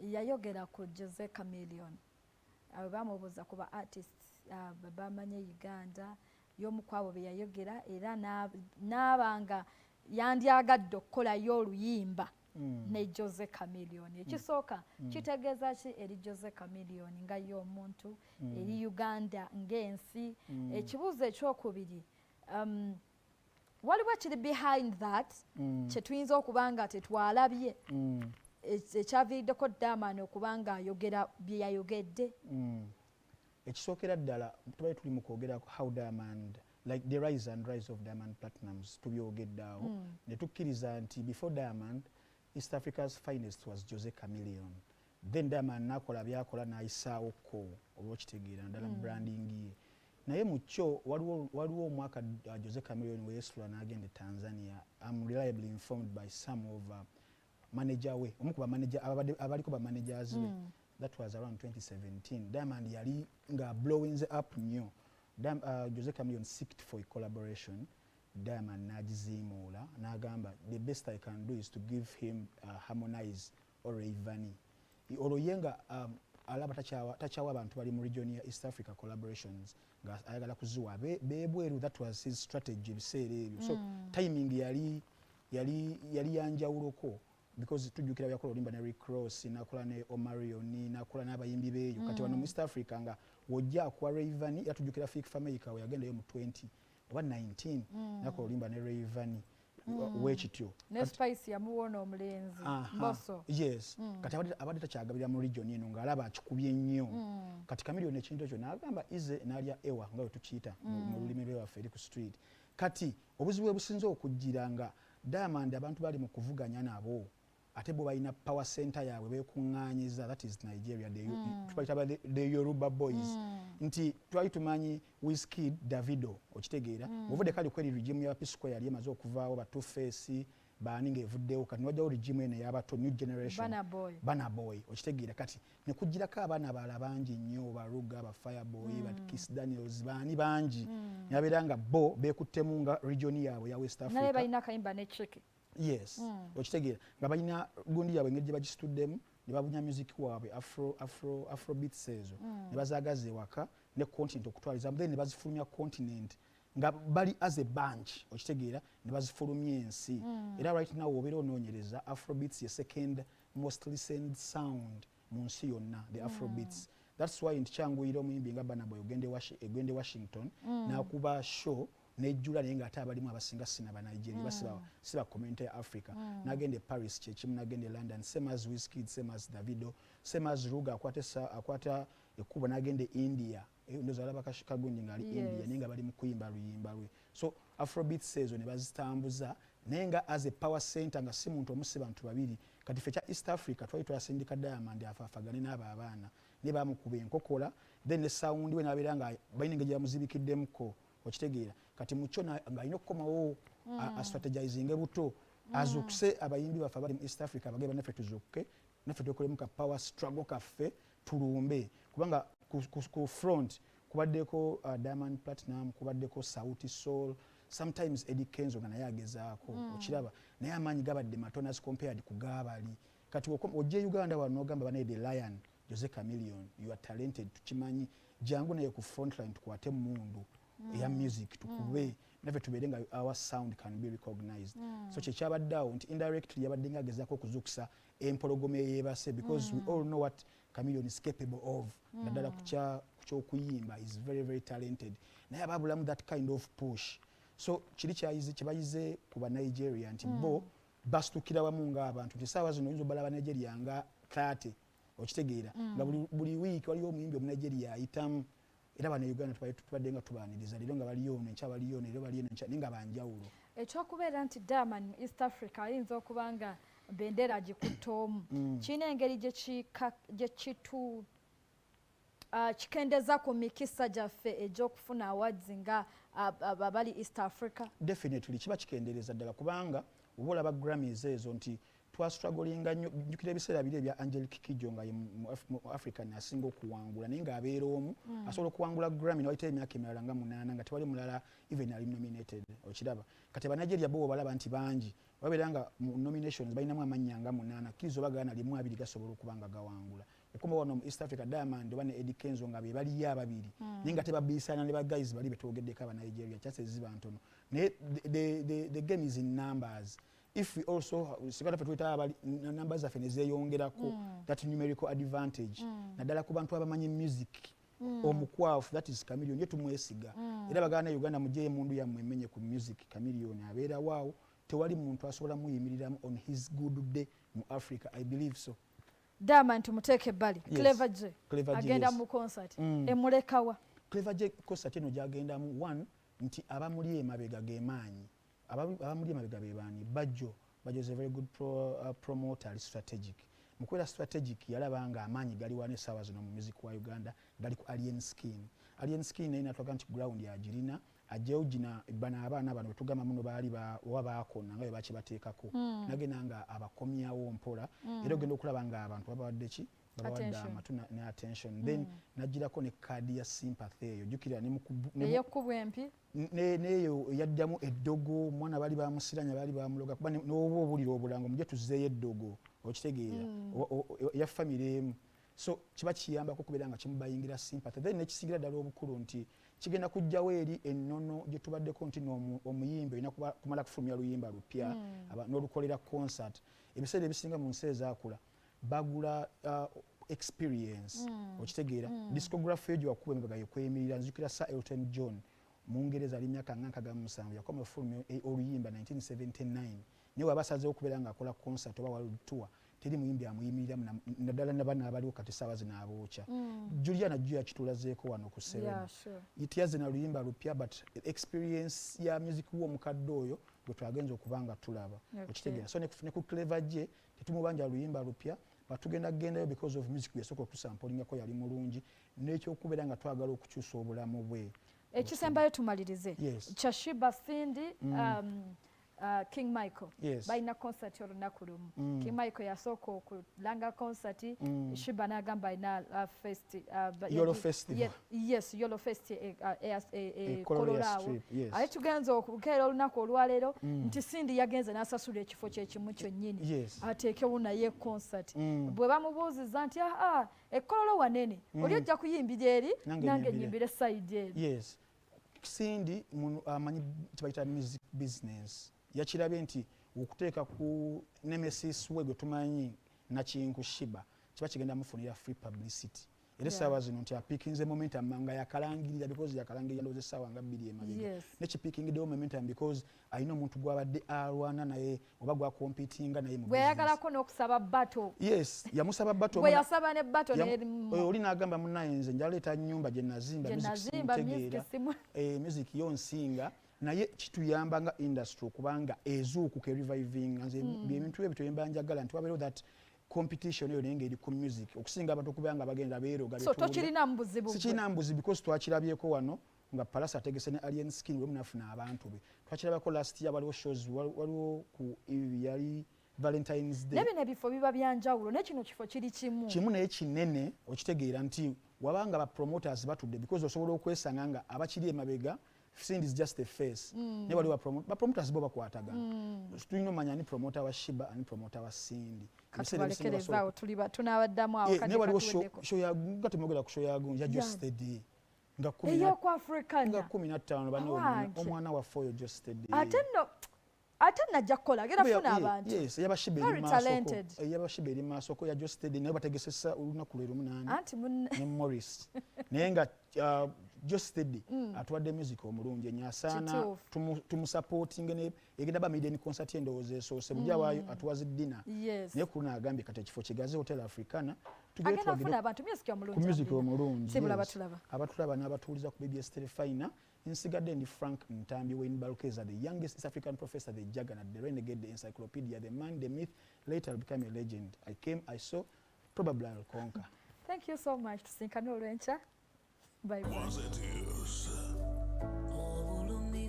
Yayogera ku Jose Chameleone. Abo bamubuuza ku ba artists bamanye Uganda, y'omu ku abo be yayogera, era n'aba nga yandyagadde okukolayo oluyimba ne Jose Chameleone. Ekisooka, kitegeeza ki eri Jose Chameleone nga ye omuntu, eri Uganda ng'ensi? Ekibuuzo ekyokubiri, waliwo ekiri behind that kyetuyinza okuba nga tetwalabye ekyaviiriddeko Diamond okuba nga ayogera bye yayogedde? Ekisookera ddala, tubadde tuli mu kwogera how Diamond, like the rise and rise of Diamond Platnumz, tubyogedde awo ne tukkiriza nti before Diamond, East Africa's finest was Jose Chameleone. Then Diamond nakola byakola, n'ayisaawokko oba okitegeera, naddala mu branding ye. Naye mu kyo waliwo omwaka Jose Chameleone weyesitula n'agenda e Tanzania. Am reliably informed by some of manager we, omu ku bamanager abaliko bamanagers be. That was around 2017. Diamond yali nga blowing up nnyo. Jose Chameleone seeked for a collaboration. Diamond n'agiziimuula n'agamba, "The best I can do is to give him Harmonize or Rayvanny." Olwo ye nga alaba takyawa abantu bali mu region ya East Africa collaborations, nga ayagala kuziwa bebweru. That was his strategy ebiseera ebyo. So timing yali yanjawuloko, because tujjukira byakola oluyimba ne Rick Ross, nakola ne Omarion, nakola n'abayimbi beeyo. Kati wano mu East Africa nga wojja akuwa Rayvanny. Era tujjukira Fik Fameica we yagendayo mu 20 oba 19, nakola oluyimba ne Rayvanny weekityo. Ne Spice yamuwona omulenzi Mbosso. Yes. Kati abadde takyagabira mu region eno, ng'alaba akikubye nnyo. Kati Chameleone ekintu ekyo n'agamba ize n'alya ewa, nga bwe tukiyita mu lulimi lwewaffe eri ku street. Kati obuzibu bwe businze okujjira nga Diamond, abantu bali mu kuvuganya nabo, ate bo balina power center yaabwe bekuŋŋaanyiza, that is Nigeria, tubayita the Yoruba boys. Nti twali tumanyi Wizkid, Davido, okitegeera? Ovudde kali kweri regime ya P-Square yali emaze okuvaawo, ba 2Face baani ng'evuddewo. Kati niwajjawo regime eno ey'abato, new generation. Burna Boy. Burna Boy, okitegeera? Kati nekugirako abaana abalala bangi nnyo, ba Ruger, ba Fireboy, ba Kiss Daniels, baani bangi. Nabeera nga bo beekuttemu nga region yaabwe ya West Naye Africa. Balina akayimba ne Chiki. Yes, okitegeera nga balina gundi yaabwe, engeri gye bagisituddemu ne babunya music waabwe, afro beats ezo, ne bazaagaza ewaka ne continent okutwalizamu, then ne bazifulumya continent nga bali as a bunch, okitegeera? Ne bazifulumya ensi. Era right now obeera onoonyereza, afrobeats ye second most listened sound mu nsi yonna, the afrobeats. That's why nti kyanguyira omuyimbi nga Burna Boy ogende Washington n'akuba show nejjula, naye ngaate abalimu abasinga sina Banigeria, siba community ya Africa. Nagenda e Paris kyekimu, nagenda e London, same as Wizkid, same as Davido, same as Ruger. Akwata akwata ekkubo nagenda e India. Ndowooza alaba kagundi ngaali India, naye nga bali mu kuyimba luyimba lwe. So afrobeats ezo ne bazitambuza, naye nga as a power center nga si muntu omu, si bantu babiri. Kati ffe kya East Africa twali twasindika Diamond afaafagane n'abo abaana, ne bamukuba enkokola. Then ne sound we nabeera nga balina engeri gyebamuzibikiddemukko, okitegeera? Kati mukyo ng'alina okukomawo astrategizinge buto, azuukuse abayimbi baffe abali mu East Africa, abage bannaffe tuzuukuke, naffe twekolemu ka power struggle kaffe, tulumbe, kubanga ku front kubaddeko Diamond Platnumz, kubaddeko Sauti Sol, sometimes Eddie Kenzo nga naye agezaako, okiraba? Naye amaanyi gabadde matono as compared ku gaabali. Kati ojja e Uganda wano n'ogamba banaye, the lion Jose Chameleone, you are talented, tukimanyi, jangu naye ku frontline tukwate emundu eya music, tukube, naffe tubeere nga our sound can be recognized. So kyekyabadde awo nti indirectly yabadde nga agezaako okuzuukusa empologoma eyeebase, because we all know what Chameleone is capable of, naddala ku kyokuyimba. Is very very talented, naye ababulamu that kind of push. So kiri kyayize kyebayize ku Banigeria nti bo basitukira wamu ng'abantu, nti essaawa zino oyinza obala Abanigeria nga 30, okitegeera? Nga buli wiiki waliwo omuyimbi Omunigeria ayitamu. Era bano Uganda tubadde nga tubaaniriza leero nga baliyo ono, enkya baliyo ono, leero baliyo eno, enkya, naye nga banjawulo. Ekyokubeera nti Diamond mu East Africa ayinza okuba nga bendera agikutte omu, kirina engeri gye kitu kikendeza ku mikisa gyaffe egy'okufuna awards nga abali East Africa? Definitely kiba kikendereza ddala, kubanga oba olaba Grammys ezo nti Twastrugglinga nnyo. Njukira ebiseera biri ebya Angelique Kidjo nga ye mu African asinga okuwangula, naye ng'abeera omu asobola okuwangula Grammy, nawayitayo emyaka emirala nga 8 nga tewali mulala even ali nominated. Okiraba kati Abanigeria bo balaba nti bangi babeera nga mu nominations balinamu amannya nga 8, kkiriza oba gaana, limu abiri gasobola okuba nga gawangula. Okoma wano mu East Africa, Diamond oba ne Eddie Kenzo nga be baliyo ababiri, naye nga tebabiisaana ne baguys bali betwogeddeko aba Nigeria. Chances ziba ntono, naye the game is in numbers. If we also singa ffe tuyita abali numbers zaffe ne zeeyongerako, that numerical advantage, naddala ku bantu abamanyi music omukwafu, that is Chameleon, ye tumwesiga. Era baganda Uganda, mugyeyo emundu yammwe emenye ku music. Chameleon abeera waawo, tewali muntu asobola muyimiriramu on his good day mu Africa, I believe so. Diamond tumuteeke ebbali. Yes. Clever J Clever J, agenda yes. mu concert emulekawa? Clever J concert eno gyagendamu, one nti abamuli emabega gemaanyi. Abamuli emabega be baani? Bajjo. Bajjo is a very good promoter, ali strategic. Mu kubeera strategic, yalaba nga amaanyi gali wano essaawa zino mu music wa Uganda gali ku Alien Skin. Alien Skin naye natwaga nti ground agirina, ajjewo gina bano abaana bano betugamba muno baali oba baakona nga bwe bakibateekako, nagenda nga abakomyawo mpola. Era ogenda okulaba nga abantu babawadde ki? Babawadde Attention. amatu ne attention. Then nagirako ne kaadi ya sympathy eyo, jjukira ne Eyekubwa empi. Neeyo yaddamu eddogo, omwana baali bamusiranya, baali bamuloga, kuba n'oba obulira obulango mujje tuzzeeyo eddogo, okitegeera, eya famire emu. So kiba kiyambako okubeera nga kimubayingira sympathy. Then nekisingira ddala obukulu nti kigenda kujjawo eri ennono gye tubaddeko nti omuyimbi olina kumala kufulumya luyimba lupya n'olukolera concert. Ebiseera ebisinga mu nsi ezaakula bagula experience, okitegeera, discography eyo gyewakuba emabega yekweyimirira. Nzijukira Sir Elton John, Mungereza, ali myaka nga 67, yakoma efulumya oluyimba 1979, naye waba asazeewo okubeera ng'akola concert oba world tour, teri muyimbi amuyimiriramu, naddala nabana abaliwo kati saawa zino abookya. Juliana jo yakitulazeeko wano ku Serena. Tiyaze na luyimba lupya, but experience ya music wo omukadde oyo gwe twagenza okuba nga tulaba. Okitegeera? So ne ku Clever J tetumubanja luyimba lupya, but tugenda kugendayo because of music yasooka okusampolingako yali mulungi, n'ekyokubeera nga twagala okukyusa obulamu bwe. Ekisembayo tumalirize. Yes. Kya Sheebah, Cindy, King Michael. Balina concert olunaku lumu. King Michael yasooka okulanga concert, Sheebah n'agamba alina fest Yolo Festival. Yes, Yolo Fest E Kololo Kololo awo. Strip, yes. Ate tugenza okukeera olunaku olwaleero nti Cindy yagenze n'asasula ekifo kyekimu kyonnyini ateekewo naye concert. Bwe bamubuuziza nti aa ekkololo wanene, oli ojja kuyimbira eri, Nange nange nyimbire. Nyimbire side eri. Yes, Cindy muno amanyi kibayita music business. Yakirabye nti okuteeka ku nemesis we gwe tumanyi nakinku Sheebah kiba kigenda mufunira free publicity. Era essaawa zino nti apikinze momentum nga yakalangirira, because yakalangirira ndowooza essaawa nga 2 emabega, nekipikingiddewo momentum because alina omuntu gwabadde alwana naye oba gwakompitinga naye mu Bwe business. yayagalako n'okusaba battle. Yes, yamusaba battle. Bwe yasaba ne battle Oyo oli n'agamba, munaye nze njaleeta nyumba gye nazimba, gye music nazimba, music simutegeera. simu. Music yo nsinga, naye kituyamba nga industry okubanga ezuukuka, ereviving. Nze ebintu ebyo byemba njagala nti wabeerewo that competition eyo, naye ng'eri ku music, okusinga abantu okubeera nga bagenda beeroga. So tokirinamu buzibu gwe? Sikirina buzibu because twakirabyeko wano nga Pallaso ategese ne Alien Skin, wemu nafuna abantu be. Twakirabako last year, waliwo shows, waliwo ku yali Valentines Day. Naye bino ebifo biba byanjawulo, naye kino kifo kiri kimu. Kimu naye kinene, okitegeera nti wabanga ba promoters batudde, because osobola okwesanga nga abakiri emabega, Cindy is just a face, naye waliwo ba promoters bo bakwatagana. Tulina omanya ani promoter wa Sheebah, ani promoter wa Cindy. Ebiseera ebisinga Katubalekerezaawo, tuliba tunaabaddamu awo. Eh, Kadde naye waliwo katuweddeko. Show ya nga temwogera ku show ya gunja Geosteady nga Ey'oku Africana. Nga 15 bane. Awange. Omwana waffe oyo Geosteady. Ate nno ate najja kukola agenda funa abantu. Yes, eyaba Sheebah eri Very maasoko. talented. Eyaba Sheebah eri maasoko ya Geosteady, naye bategesesa olunaku lwe lumu nani Anti ne Morris, naye nga Geosteady atuwadde music omulungi ennyo, asaana Kituufu. tumusupportinge ne egenda ba maiden concert endowooza esoose bujja waayo atuwaze dinner. Yes. Naye ku luno agambye kati ekifo kigaze Hotel Africana, tugende Agenda tuwagire funa abantu, music omulungi. Ku music Amina. omulungi. Sibula. Yes. Batulaba. Abatulaba n'abatuuliza ku BBS Terefayina, nsigadde ndi Frank Ntambi Wayne Balkeza, the youngest East African professor, the juggernaut, the renegade, the encyclopedia, the man, the myth, later become a legend. I came, I saw, probably I'll conquer. Thank you so much, tusinkane olwenkya. Bye bye. Was it is.